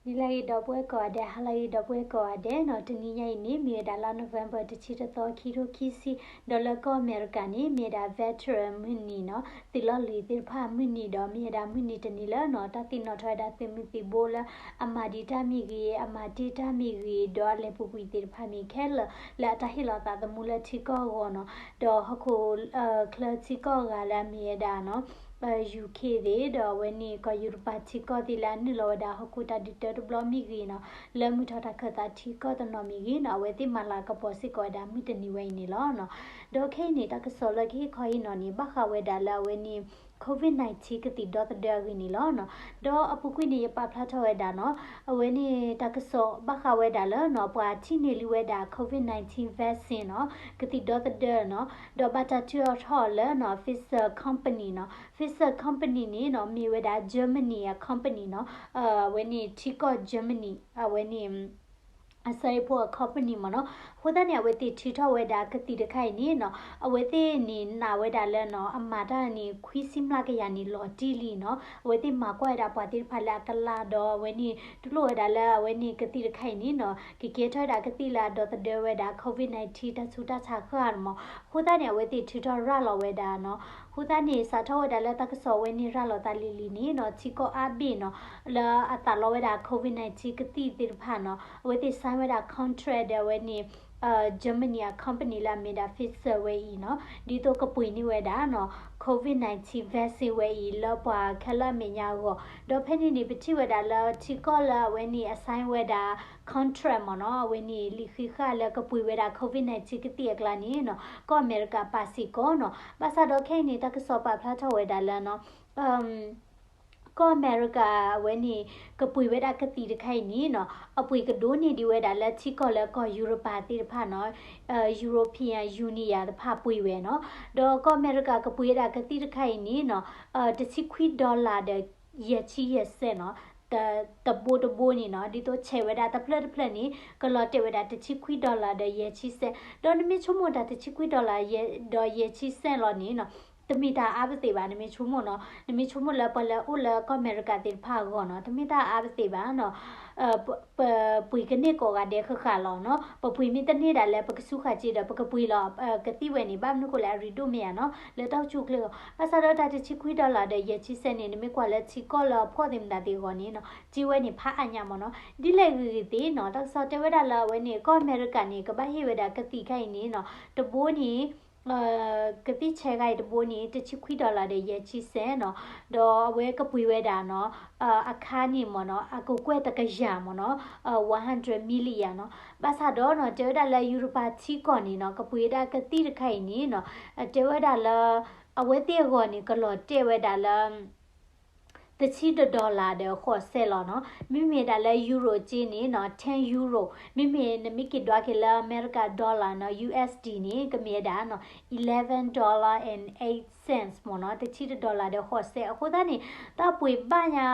နံၤလၢအဂ့ၤ ဒီပုၢ်ဝဲၢ်ကိးဂၤဒဲး, ဟါလၢအဂ့ၤ ဒီပုၢ်ဝဲၢ်ကိးဂၤဒဲးနီၤ. တနံၤညါအံၤန့ၣ် မ့ၢ်ဝဲဒၣ်လါ November တဆံတသီ ခံထိခံဆံ, ဒီးလၢကီၢ်အမဲရကၤန့ၣ် မ့ၢ်ဝဲဒၣ် Veteran မုၢ်နံၤနီၤ, သုးလီၢ်လံၤသ့ၣ်တဖၣ်မုၢ်နံၤ, ဒီးမ့ၢ်ဝဲဒၣ်မုၢ်နံၤတနံၤလၢနီၤ တၢ်သ့ၣ်နီၣ်ထီၣ်ဝဲဒၣ်သုးမုၢ်သံၣ်ဘိလၢ အမၤဒံးတၢ်မ့ၢ်ဂ့ၤ, အမၤတ့ၢ်တၢ်မ့ၢ်ဂ့ၤ, ဒီးအလဲၤပူၤကွံာ်သ့ၣ်တဖၣ်မ့ၢ်ခဲလၢာ် လၢအတၢ်ဟ့ၣ်လီၤသးသမူလၢထံကီၢ်အဂီၢ်နီၤ, ဒီးဟီၣ်ခိၣ်ချၢထံကီၢ်အဂၤလၢအမ့ၢ်ဝဲဒၣ်နီၤ UK သ့ၣ် ဒီးအဝဲန့ၣ် ကီၢ်ယူရပၤထံကီၢ်သ့ၣ် လၢအနုာ်လီၤဝဲဒၣ်ဟီၣ်ခိၣ်တၢ်ဒုးတၢတဘျီမ့ၢ်ဂ့ၤနီၤ, လၢမုၢ်ထီၣ်တၢ်ခၢၣ်သးထံကီၢ်တနီၤမ့ၢ်ဂ့ၤနီၤ, အဝဲသ့ၣ်မၤလၤကပီၤစ့ၢ်ကီးဝဲဒၣ်မုၢ်တနံၤဝဲအံၤန့ၣ်လီၤနီၤ. ဒီးခဲအံၤန့ၣ် တၢ်ကစီၣ်လၢကဟ့ၣ်ခီဟ့ၣ်နီၤန့ၣ် ဘၣ်ဃးဝဲဒၣ်လၢအဝဲန့ၣ် COVID nineteen ကသံၣ်ဒီသဒၢအဂ့ၢ်န့ၣ်လီၤနီၤ. ဒီးအပူၤကွံာ်န့ၣ် ယပာ်ဖျါထီၣ်ဝဲဒၣ်နီၤ, အဝဲန့ၣ်တၢ်ကစီၣ်ဘၣ်ဃးဝဲဒၣ်လၢနီၤ ပှၤထံၣ်န့ၢ်လံဝဲဒၣ် COVID nineteen vaccine နီၤ, ကသံၣ်ဒီသဒၢနီၤ, ဒီးဘၣ်တၢ်ထုးထီၣ်အီၤလၢနီၤ Pfizer company နီၤ. Pfizer company န့ၣ်နီၤ မ့ၢ်ဝဲဒၣ် Germany အ company နီၤ, အဝဲန့ၣ်ထံကီၢ် Germany အဝဲန့ၣ် အစၢဖှိၣ်အ company မ့ၢ်နီၤ. အဃိသတးန့ၣ် အဝဲသ့ၣ်ထုးထီၣ်ဝဲဒၣ်ကသံၣ်တခါအံၤန့ၣ်နီၤ, အဝဲသ့ၣ်န့ၣ်နာ်ဝဲဒၣ်လၢနီၤ အမၤတၢ်န့ၣ် ခွံဆံမျးကယၤန့ၣ် လီၤတံၢ်လံနီၤ. အဝဲသ့ၣ်မၤကွၢ်ဝဲဒၣ်ပှၤသ့ၣ်တဖၣ်လၢအကလးဒီး အဝဲန့ၣ် တူၢ်လိာ်ဝဲဒၣ်လၢအဝဲန့ၣ်ကသံၣ်တခါအံၤန့ၣ်နီၤ ကကဲထီၣ်ဝဲဒၣ်ကသံၣ်လၢအဒီသဒၢဝဲဒၣ် COVID nineteen တၢ်ဆူးတၢ်ဆါဃၢ်မ့ၢ်. အဃိသတးန့ၣ် အဝဲသ့ၣ်ထုးထီၣ်ရၤလီၤဝဲဒၣ်နီၤ. အဃိသတးန့ၣ် စးထီၣ်ဝဲဒၣ်လၢတၢ်ကစီၣ်ဝဲန့ၣ်ရၤလီၤသးလံၤလံၤန့ၣ်နီၤ ထံကီၢ်အါဘ့ၣ်နီၤ လၢအသးလီဝဲဒၣ် COVID nineteen ကသံၣ်သ့ၣ်တဖၣ်နီၤ အဝဲသ့ၣ် sign ဝဲဒၣ် contract ဒီးအဝဲန့ၣ် Germany အ company လၢအမ့ၢ်ဒၣ် Pfizer ဝဲအံၤနီၤ ဒ်သိးကပှ့ၤန့ၢ်ဝဲဒၣ်နီၤ COVID nineteen vaccine ဝဲအံၤ လၢပှၤခဲလၢာ်အမဲာ်ညါအဂီၢ်. ဒီးဖဲန့ၣ်န့ၣ် ပထံၣ်ဝဲဒၣ်လၢထံကီၢ်လၢအဝဲန့ၣ် အ sign ဝဲဒၣ် contract မ့ၢ်နီၤ အဝဲန့ၣ်လံာ်ဃံးဃာ်လၢကပှ့ၤဝဲဒၣ် COVID nineteen ကသံၣ်အကျါန့ၣ်နီၤ ကီၢ်အမဲရကၤပာ်စ့ၢ်ကီးနီၤ. ဘၣ်ဆၣ်ဒီးခဲအံၤန့ၣ် တၢ်ကစီၣ်ပာ်ဖျါထီၣ်ဝဲဒၣ်လၢနီၤ ကီၢ်အမဲရကၤအဝဲန့ၣ် ကပှ့ၤဝဲဒၣ်ကသံၣ်တခါအံၤန့ၣ်နီၤ အပှ့ၤကဒိၣ်န့ၢ်ဒံးဝဲဒၣ်လၢထံကီၢ်လၢကီၢ်ယူရပၤသ့ၣ်တဖၣ်နီၤ European Union တဖၣ်ပှ့ၤဝဲနီၤ. ဒီးကီၢ်အမဲရကၤကပှ့ၤဝဲဒၣ်ကသံၣ်တခါအံၤန့ၣ်နီၤ တဆံခွံ dollar ဒီးယဲၢ်ဆံယဲၢ်စဲးနီၤ တဘိတဘိန့ၣ်နီၤ ဒ်သိးဆဲးဝဲဒၣ်တဖျၢၣ်တဖျၢၣ်န့ၣ် ကလီၤတဲာ်ဝဲဒၣ်တဆံခွံ dollar ဒီးယဲၢ်ဆံစဲး. ဒီးနမ့ၢ်ဆိကမိၣ်တၢ်တဆံခွံ dollar ဒီးယဲၢ်ဆံစဲးလီၤန့ၣ်နီၤ တမ့ၢ်တၢ်အါပသ့ၣ်ဘၣ် နမ့ၢ်ဆိကမိၣ်နီၤ နမ့ၢ်ဆိကမိၣ်လၢပှၤလၢအအိၣ်လၢကီၢ်အမဲရကၤသ့ၣ်တဖၣ်အဂီၢ်နီၤ တမ့ၢ်တၢ်အါပသ့ၣ်ဘၣ်နီၤ ပပှ့ၤကန့ၢ်ကိးဂၤဒဲးဃၣ်ဃၣ်လီၤနီၤ ပပှ့ၤမ့ၢ်တန့ၢ်ဒၣ်လဲာ် ပကစူးဃာ်က့ၤဒီး ပကပှ့ၤလီၤ ကသံၣ်ဝဲန့ၣ် ဘၣ်မနုၤဃိလဲၣ် အရ့ဒိၣ်မ့ၢ်ဧါနီၤ လၢတၢ်အိၣ်ဆူၣ်အိၣ်ချ့အဂီၢ်. ဘၣ်ဆၣ်ဒီးတၢ်တဆံခွံ dollar ဒီးယဲၢ်ဆံစဲးန့ၣ် နမ့ၢ်ကွၢ်လၢထံကီၢ်လၢအဖှီၣ်သ့ၣ်မတၤသ့ၣ်အဂီၢ်န့ၣ်နီၤ စ့ဝဲန့ၣ်ဖးအါညါမ့ၢ်နီၤ ဒ်လဲၣ်ဂ့ၤဂ့ၤသ့ၣ်နီၤ တၢ်ကစီၣ်တဲဝဲဒၣ်လၢအဝဲန့ၣ် ကီၢ်အမဲရကၤန့ၣ် ကဘၣ်ဟ့ၣ်ဝဲဒၣ်ကသံၣ်ခါအံၤန့ၣ်နီၤ တဘိန့ၣ် ကသံၣ်ဆဲးခါအံၤတဘိန့ၣ် တဆံခွံ dollar ဒီးယဲၢ်ဆံစဲးနီၤ ဒီးအဝဲကပှ့ၤဝဲဒၣ်နီၤ အခါန့ၣ်မ့ၢ်နီၤ အကကွဲၢ်တကယၤမ့ၢ်နီၤ one hundred million နီၤ ဘၣ်ဆၣ်ဒီးနီၤ တဲဝဲဒၣ်လၢယူရပၤထံကီၢ်န့ၣ်နီၤ ကပှ့ၤဝဲဒၣ်ကသံၣ်တခါအံၤန့ၣ်နီၤ တဲဝဲဒၣ်လၢ အဝဲသ့ၣ်အဂီၢ်န့ၣ် ကလီၤတဲာ်ဝဲဒၣ်လၢ တဆံတ dollar ဒီးဃိးစဲးလီၤနီၤ မ့မ့ၢ်ဒၣ်လၢ euro က့န့ၣ်နီၤ ten euro မ့မ့ၢ်နမ့ၢ်က့ၤဒွးက့ၤလၢအမဲရကၤ dollar နီၤ USD န့ၣ် ကမ့ၢ်ဝဲဒၣ်နီၤ eleven dollar and eight cents မ့ၢ်နီၤ တဆံတ dollar ဒီးဃိးစဲး အဃိသတးန့ၣ် တၢ်ပှ့ၤဘၣ်ညါ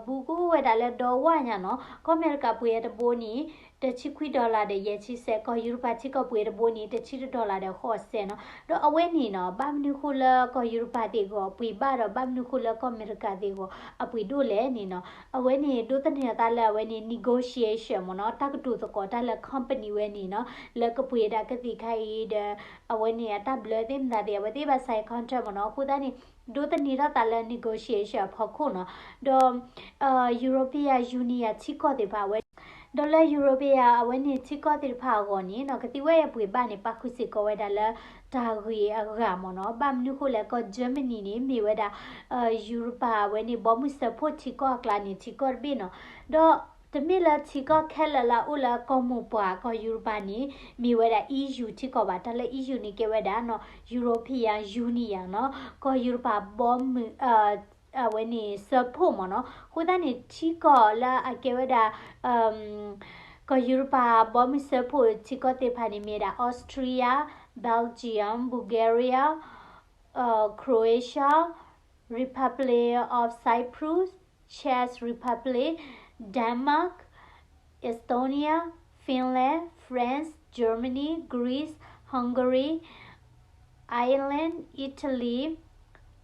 ဘူးကအိၣ်ဝဲဒၣ်လၢဒီဝၢ်ညါနီၤ ကီၢ်အမဲရကၤပှ့ၤအတဘိန့ၣ် တဆံခွံ dollar ဒီးယဲၢ်ဆံစဲး ကီၢ်ယူရပၤထံကီၢ်ပှ့ၤအတဘိန့ၣ် တဆံတ dollar ဒီးဃိးစဲးနီၤ ဒီးအဝဲန့ၣ်နီၤ ဘၣ်မနုၤဃိလၢကီၢ်ယူရပၤသ့ၣ်အဂီၢ်ပှ့ၤဘၣ်ဒီး ဘၣ်မနုၤဃိလၢကီၢ်အမဲရကၤသ့ၣ်အဂီၢ် အပှ့ၤဒိၣ်လဲၣ်န့ၣ်နီၤ အဝဲန့ၣ် ဒိးသန့ၤအသးလၢအဝဲန့ၣ် negotiation မ့ၢ်နီၤ တၢ်ကတိၤသကိးတၢ်လၢ company ဝဲန့ၣ်နီၤ လၢကပှ့ၤဒၣ်ကသံၣ်ခါအံၤဒီး အဝဲန့ၣ်အတၢ်ဘျၢသ့ၣ်မတၤသ့ၣ် အဝဲသ့ၣ်ဘၣ် sign contract မ့ၢ်နီၤ အဃိသတးန့ၣ် ဒိးသန့ၤထီၣ်သးလၢ negotiation အဖီခိၣ်နီၤ ဒီး European Union ထံကီၢ်သ့ၣ်တဖၣ်အဝဲ ဒီးလၢ European အဝဲန့ၣ်ထံကီၢ်သ့ၣ်တဖၣ်အဂီၢ်န့ၣ်နီၤ ကသံၣ်ဝဲအပှ့ၤဘၣ်န့ၣ် ပာ်ဃုာ်စ့ၢ်ကီးဝဲဒၣ်လၢ တၢ်ဂ့ၢ်အဂၤမ့ၢ်နီၤ ဘၣ်မနုၤဃိလဲၣ် ကီၢ် Germany န့ၣ် မ့ၢ်ဝဲဒၣ် ယူရပၤအဝဲန့ၣ် ဘီမုၢ်စၢဖှိၣ်ထံကီၢ်အကျါန့ၣ် ထံကီၢ်တဘ့ၣ်နီၤ ဒီး တမ့ၢ်လၢထံကီၢ်ခဲလၢာ်လၢအအိၣ်လၢကီၢ်မိၢ်ပှၢ် ကီၢ်ယူရပၤန့ၣ် မ့ၢ်ဝဲဒၣ် EU ထံကီၢ်ဘၣ် တၢ်လၢ EU န့ၣ်ကဲဝဲဒၣ်နီၤ European Union နီၤ ကီၢ်ယူရပၤဘီမုၢ် အဝဲန့ၣ် စၢဖှိၣ်မ့ၢ်နီၤ အဃိသတးန့ၣ် ထံကီၢ်လၢအကဲဝဲဒၣ် ကီၢ်ယူရပၤဘီမုၢ်စၢဖှိၣ်ထံကီၢ်သ့ၣ်တဖၣ်န့ၣ် မ့ၢ်ဝဲဒၣ် Austria, Belgium, Bulgaria, Croatia, Republic of Cyprus, Czech Republic, Denmark, Estonia, Finland, France, Germany, Greece, Hungary, Ireland, Italy,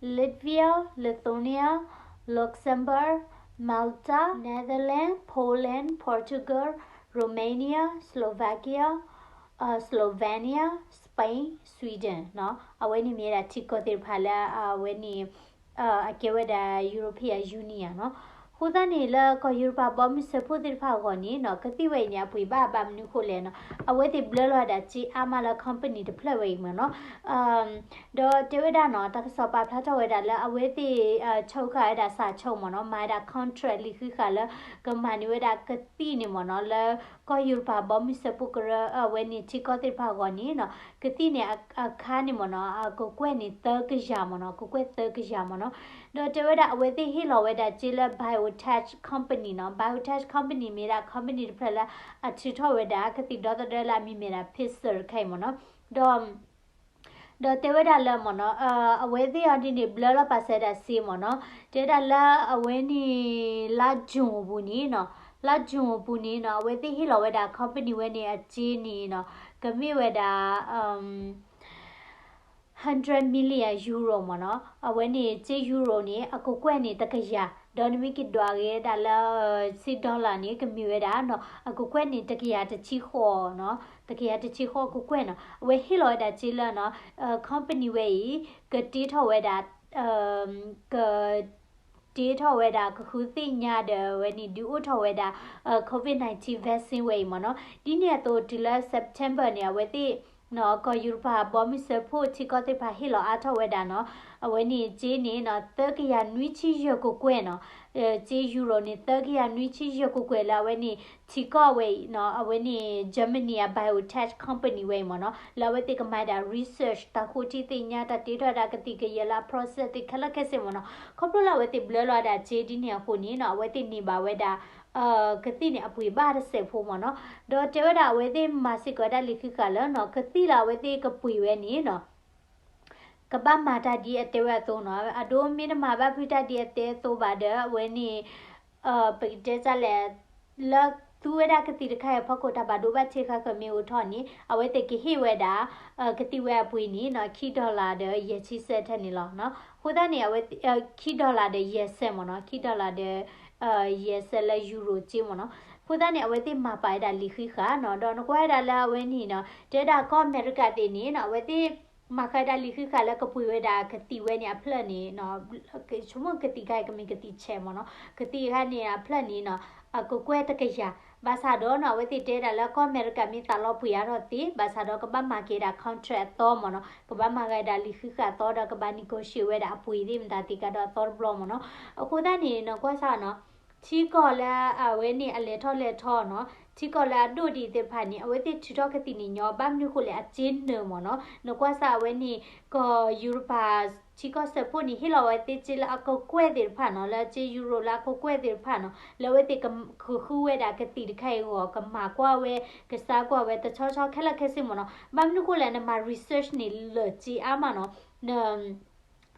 Latvia, Lithuania, Luxembourg, Malta, Netherlands, Poland, Portugal, Romania, Slovakia, Slovenia, Spain, Sweden နီၤ. အဝဲန့ၣ်မ့ၢ်ဝဲဒၣ်ထံကီၢ်သ့ၣ်တဖၣ်လၢအဝဲန့ၣ် အကဲဝဲဒၣ် European Union နီၤ. အဃိသတးန့ၣ် လၢကီၢ်ယူရပၤဘီမုၢ်စၢဖှိၣ်သ့ၣ်တဖၣ်အဂီၢ်န့ၣ်နီၤ ကသံၣ်ဝဲအံၤန့ၣ် အပှ့ၤဘၣ်ဘၣ်မနုၤဃိလဲၣ်နီၤ အဝဲသ့ၣ်ဘျၢလီၤဝဲဒၣ်စ့အါမးလၢ company တဖျၢၣ်ဝဲအံၤမ့ၢ်နီၤ. ဒီးတဲဝဲဒၣ်နီၤ တၢ်ကစီၣ်ပာ်ဖျါထီၣ်ဝဲဒၣ်လၢအဝဲသ့ၣ် ဆိကမိၣ်ဝဲဒၣ်စးဆိကမိၣ်နီၤ မၤဝဲဒၣ် contract လံာ်ဃံးဃာ်လၢ ကမၤန့ၢ်ဝဲဒၣ်ကသံၣ်န့ၣ်မ့ၢ်နီၤ လၢကီၢ်ယူရပၤဘီမုၢ်စၢဖှိၣ်ကရၢ အဝဲန့ၣ်ထံကီၢ်သ့ၣ်တဖၣ်အဂီၢ်န့ၣ်နီၤ ကသံၣ်န့ၣ်အခါန့ၣ်မ့ၢ်နီၤ အကကွဲၢ်န့ၣ်သၢကယၤမ့ၢ်နီၤ ကကွဲၢ်သၢကယၤမ့ၢ်နီၤ. ဒီးတဲဝဲဒၣ်အဝဲသ့ၣ်ဟ့ၣ်လီၤဝဲဒၣ်စ့လၢ biotech company နီၤ biotech company မ့ၢ်ဒၣ် company တဖျၢၣ်လၢ အထုးထီၣ်ဝဲဒၣ်ကသံၣ်ဒီသဒၢလၢအမံၤမ့ၢ်ဒၣ် Pfizer တခါအံၤမ့ၢ်နီၤ. ဒီး ဒီးတဲဝဲဒၣ်လၢမ့ၢ်နီၤ အဝဲသ့ၣ်အီၤဒ်န့ၣ် ဘျၢလီၤပာ်စၢၤဝဲဒၣ်စ့မ့ၢ်နီၤ တဲဝဲဒၣ်လၢအဝဲန့ၣ် လါ June အပူၤန့ၣ်နီၤ လါ June အပူၤန့ၣ်နီၤ အဝဲသ့ၣ်ဟ့ၣ်လီၤဝဲဒၣ် company ဝဲန့ၣ်အစ့န့ၣ်နီၤ ကမ့ၢ်ဝဲဒၣ် hundred million euro မ့ၢ်နီၤ အဝဲန့ၣ်စ့ euro န့ၣ် အကကွဲၢ်န့ၣ်တကယၤ ဒီးနမ့ၢ်က့ၤဒွးက့ၤဒၣ်လၢ စ့ dollar န့ၣ် ကမ့ၢ်ဝဲဒၣ်နီၤ အကကွဲၢ်န့ၣ်တကယၤတဆံဃိးနီၤ တကယၤတဆံဃိးအကကွဲၢ်နီၤ အဝဲဟ့ၣ်လီၤဝဲဒၣ်စ့လၢနီၤ company ဝဲအံၤ ကတ့ထီၣ်ဝဲဒၣ် က တ့ထီၣ်ဝဲဒၣ် ကဃုသ့ၣ်ညါဒီးအဝဲန့ၣ် ဒုးအိၣ်ထီၣ်ဝဲဒၣ် COVID nineteen vaccine ဝဲအံၤမ့ၢ်နီၤ. ဒ်န့ၣ်အသိးတုၤလၢ September န့ၣ် အဝဲသ့ၣ် ကီၢ်ယူရပၤဘီမုၢ်စၢဖှိၣ်ထံကီၢ်သ့ၣ်တဖၣ်ဟ့ၣ်လီၤအါထီၣ်ဝဲဒၣ်နီၤ အဝဲန့ၣ်စ့န့ၣ်နီၤ သၢကယၤနွံဆံယဲၢ်ကကွဲၢ်နီၤ စ့ euro န့ၣ် သၢကယၤနွံဆံယဲၢ်ကကွဲၢ်လၢအဝဲန့ၣ် ထံကီၢ်ဝဲအံၤနီၤ အဝဲန့ၣ် Germany အ biotech company ဝဲအံၤမ့ၢ်နီၤ လၢအဝဲသ့ၣ်ကမၤဒၣ် research တၢ်ဃိထံသ့ၣ်ညါ တၢ်တ့ထီၣ်ဒၣ်ကသံၣ်ကယဲၢ်လၢအ process သ့ၣ်ခဲလၢာ်ခဲဆ့မ့ၢ်နီၤ ခီဖျိလၢအဝဲသ့ၣ်ဘျၢလီၤဝဲဒၣ်စ့ဒ်န့ၣ်အဃိန့ၣ်နီၤ အဝဲသ့ၣ်န့ၢ်ဘၣ်ဝဲဒၣ် ကသံၣ်န့ၣ်အပှ့ၤဘၣ်တစဲးဖိမ့ၢ်နီၤ ဒီးတဲဝဲဒၣ်အဝဲသ့ၣ်မၤစ့ၢ်ကီးဝဲဒၣ်လံာ်ဃံးဃာ်လၢနီၤ ကသံၣ်လၢအဝဲသ့ၣ်ကပှ့ၤဝဲန့ၣ်နီၤ ကဘၣ်မၤတၢ်ဒ်အတဲဝဲအသိးနီၤ အဒိမ့ၢ်တမၤဘၣ်ဖုတၢ်ဒ်အတဲအသိးဘၣ်ဒီး အဝဲန့ၣ် ပကတဲဒ်လဲၣ် လၢသူဝဲဒၣ်ကသံၣ်တခါအံၤအဖီခိၣ်တၢ်ဘၣ်ဒိဘၣ်ထံးဃါဃၢၤမ့ၢ်အိၣ်ထီၣ်န့ၣ် အဝဲသ့ၣ်ကဟ့ၣ်ဝဲဒၣ် ကသံၣ်ဝဲအပှ့ၤန့ၣ်နီၤ ခံ dollar ဒီးယဲၢ်ဆံစဲးထဲန့ၣ်လီၤ. အဃိသတးန့ၣ် အဝဲ ခံ dollar ဒီးယဲၢ်စဲးမ့ၢ်နီၤ ခံ dollar ဒီး ယဲၢ်စဲးလၢ euro စ့မ့ၢ်နီၤ. အဃိသတးန့ၣ် အဝဲသ့ၣ်မၤပာ်ဝဲဒၣ်လံာ်ဃံးဃာ်နီၤ ဒီးနကွၢ်ဝဲဒၣ်လၢအဝဲန့ၣ်နီၤ တဲဝဲဒၣ်ကီၢ်အမဲရကၤသ့ၣ်န့ၣ်နီၤ အဝဲသ့ၣ် မၤဃာ်ဝဲဒၣ်လံာ်ဃံးဃာ်လၢကပှ့ၤဝဲဒၣ်ကသံၣ်ဝဲန့ၣ်အဖျၢၣ်န့ၣ် ဆိကမိၣ်ကသံၣ်ခါအံၤကမ့ၢ်ကသံၣ်ဆဲးမ့ၢ်နီၤ ကသံၣ်ခါန့ၣ်အဖျၢၣ်န့ၣ်နီၤ အကကွဲၢ်တကယၤ ဘၣ်ဆၣ်ဒီးနီၤ အဝဲသ့ၣ်တဲဝဲဒၣ်လၢကီၢ်အမဲရကၤမ့ၢ်သးလီပှ့ၤအါထီၣ်သ့ ဘၣ်ဆၣ်ဒီးကဘၣ်မၤက့ၤဒၣ် contract အသီမ့ၢ်နီၤ ကဘၣ်မၤဃာ်ဒၣ်လံာ်ဃံးဃာ်အသီဒီးကဘၣ် negotiate ဝဲဒၣ်အပှ့ၤသ့ၣ်မတၤသ့ၣ်ကဒီးအသီတဘျီမ့ၢ်နီၤ. အဃိသတးန့ၣ် နကွၢ်စ့ၢ်နီၤ ထံကီၢ်လၢအဝဲန့ၣ်အလဲၤထီၣ်လဲၤထီနီၤ ထံကီၢ်လၢအဒိၣ်ဒံးသ့ၣ်တဖၣ်န့ၣ် အဝဲသ့ၣ်ထုးထီၣ်ကသံၣ်န့ၣ်ညီ ဘၣ်မနုၤဃိလဲၣ် အစ့နၢၤမ့ၢ်နီၤ နကွၢ်စ့ၢ်အဝဲန့ၣ် ကီၢ်ယူရပၤ ထံကီၢ်စၢဖှိၣ်န့ၣ် ဟ့ၣ်လီၤဝဲသ့ၣ်စ့လၢအကကွဲၢ်သ့ၣ်တဖၣ်နီၤ လၢစ့ euro လၢအကကွဲၢ်သ့ၣ်တဖၣ်နီၤ လၢအဝဲသ့ၣ်ကဃုဝဲဒၣ်ကသံၣ်တခါအံၤအဂီၢ် ကမၤကွၢ်ဝဲ ကစါကွၢ်ဝဲတဆီဆီခဲလၢာ်ခဲဆ့မ့ၢ်နီၤ ဘၣ်မနုၤဃိလဲၣ် နမၤ research န့ၣ်လၢာ်စ့အါမးနီၤ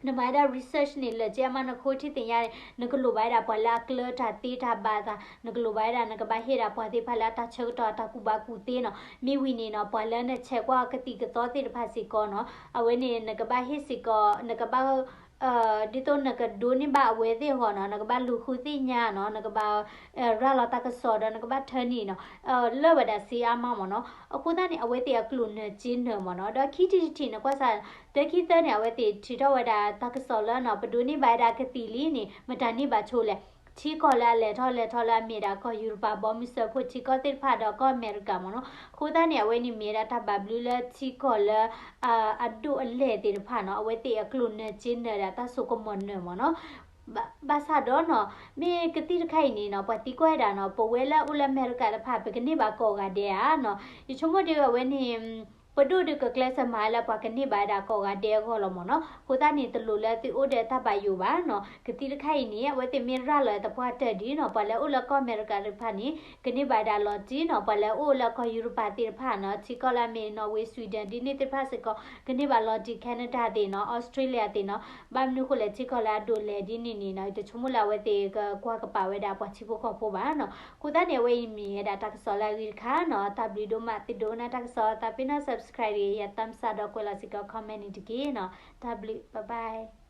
နမၤဝဲဒၣ် research န့ၣ် လၢာ်စ့အါမး နဃိထံသ့ၣ်ညါန့ၣ် နကလိၣ်ဘၣ်ဝဲဒၣ်ပှၤလၢအကျၢၤတၢ်သ့တၢ်ဘၣ်သး နကလိၣ်ဘၣ်ဝဲဒၣ် နကဘၣ်ဟ့ၣ်ဒၣ်ပှၤသ့ၣ်တဖၣ်လၢအတၢ်ဆၢကတီၢ်အတၢ်ကူၣ်ဘၣ်ကူၣ်သ့နီၤ မ့ၢ်ဝံၤန့ၣ်နီၤ ပှၤလၢနဆဲးကွၢ်ကသံၣ်ကသီသ့ၣ်တဖၣ်စ့ၢ်ကီးနီၤ အဝဲန့ၣ် နကဘၣ်ဟ့ၣ်စ့ၢ်ကီး နကဘၣ် ဒ်သိးနကဒိးန့ၢ်ဘၣ်အဝဲသ့ၣ်အဂီၢ်နီၤ နကဘၣ်လူၤဃုသ့ၣ်ညါနီၤ နကဘၣ် ရၤလီၤတၢ်ကစီၣ်ဒီး နကဘၣ်ထၢနံၣ်နီၤ လၢာ်ဝဲဒၣ်စ့အါမးမ့ၢ်နီၤ အဃိသတးန့ၣ် အဝဲသ့ၣ်အကျိၣ်နၢၤစ့နၢၤမ့ၢ်နီၤ ဒီးခံထံၣ်တထံၣ်န့ၣ် ကွၢ်စ့ၢ် တၢခံသၢန့ၣ် အဝဲသ့ၣ်ထုးထီၣ်ဝဲဒၣ်တၢ်ကစီၣ်လၢနီၤ ပဒိးန့ၢ်ဘၣ်ဝဲဒၣ်ကသံၣ်လံန့ၣ် မတၤန့ၢ်ဘၣ်ဆိလဲၣ် ထံကီၢ်လၢအလဲၤထီၣ်လဲၤထီလၢအမ့ၢ်ဒၣ်ကီၢ်ယူရပၤဘီမုၢ်စၢဖှိၣ်ထံကီၢ်သ့ၣ်တဖၣ်ဒီးကီၢ်အမဲရကၤမ့ၢ်နီၤ အဃိသတးန့ၣ် အဝဲန့ၣ်မ့ၢ်ဝဲဒၣ်တၢ်ဘၣ်ဘျုးလၢထံကီၢ်လၢ အဒိၣ်အလဲၢ်သ့ၣ်တဖၣ်နီၤ အဝဲသ့ၣ်အကျိၣ်နၢၤစ့နၢၤဒၣ်တၢ်စိကမီၤနၢၤမ့ၢ်နီၤ ဘၣ်ဆၣ်ဒီးနီၤ မ့ၢ်ကသံၣ်တခါအံၤန့ၣ်နီၤ ပှၤသံကွၢ်ဝဲဒၣ်နီၤ ပဝဲလၢအအိၣ်လၢအမဲရကၤတဖၣ် ပကန့ၢ်ဘၣ်ကိးဂၤဒဲးဧါနီၤ ယဆိကမိၣ်ဒ်အဝဲန့ၣ် ပဒိၣ်ဒုးကကျဲးစၢးမၤလၢပှၤကန့ၢ်ဘၣ်ဝဲဒၣ်ကိးဂၤဒဲးအဂီၢ်လီၤမ့ၢ်နီၤ အဃိသတးန့ၣ် တလိၣ်လၢသုအိၣ်ဒီးတၢ်ဘၣ်ယိၣ်ဘၣ်နီၤ ကသံၣ်တခါအံၤန့ၣ် အဝဲသ့ၣ်မ့ၢ်ရၤလီၤသပှၢ်တၢၢ်ဒ်နီၤ ပှၤလၢအအိၣ်လၢကီၢ်အမဲရကၤတဖၣ်န့ၣ် ကန့ၢ်ဘၣ်ဝဲဒၣ်လီၤတံၢ်နီၤ ပှၤလၢအအိၣ်လၢကီၢ်ယူရပၤသ့ၣ်တဖၣ်နီၤ ထံကီၢ်လၢအမ့ၢ် Norway Sweden ဒ်န့ၣ်သ့ၣ်တဖၣ်စ့ၢ်ကီး ကန့ၢ်ဘၣ်လီၤတံၢ် Canada သ့ၣ်နီၤ Australia သ့ၣ်နီၤ ဘၣ်မနုၤဃိလဲၣ် ထံကီၢ်လၢအဒိၣ်လဲၢ်ဒ်န့ၣ်န့ၣ်နီၤ ယတဆိကမိၣ်လၢအဝဲသ့ၣ်ကကွၢ်ကပာ်ဝဲဒၣ်ပှၤထံဖိကီၢ်ဖိဘၣ်နီၤ အဃိသတးန့ၣ် အဝဲအံၤမ့ၢ်ဝဲဒၣ်တၢ်ကစီၣ်လၢအဂ့ၤတခါနီၤ တၢ်ဘျုးဒိၣ်မး သုဒိကနၣ်တၢ်ကစီၣ် သးပ့ၤနီၣ် subscribe တဂ့ၤ ယၤသးမစၢ်ဒီးကွဲးလီၤစ့ၢ်ကီး comment န့ၣ်တက့ၢ်နီၤ တၢ်ဘျုး bye bye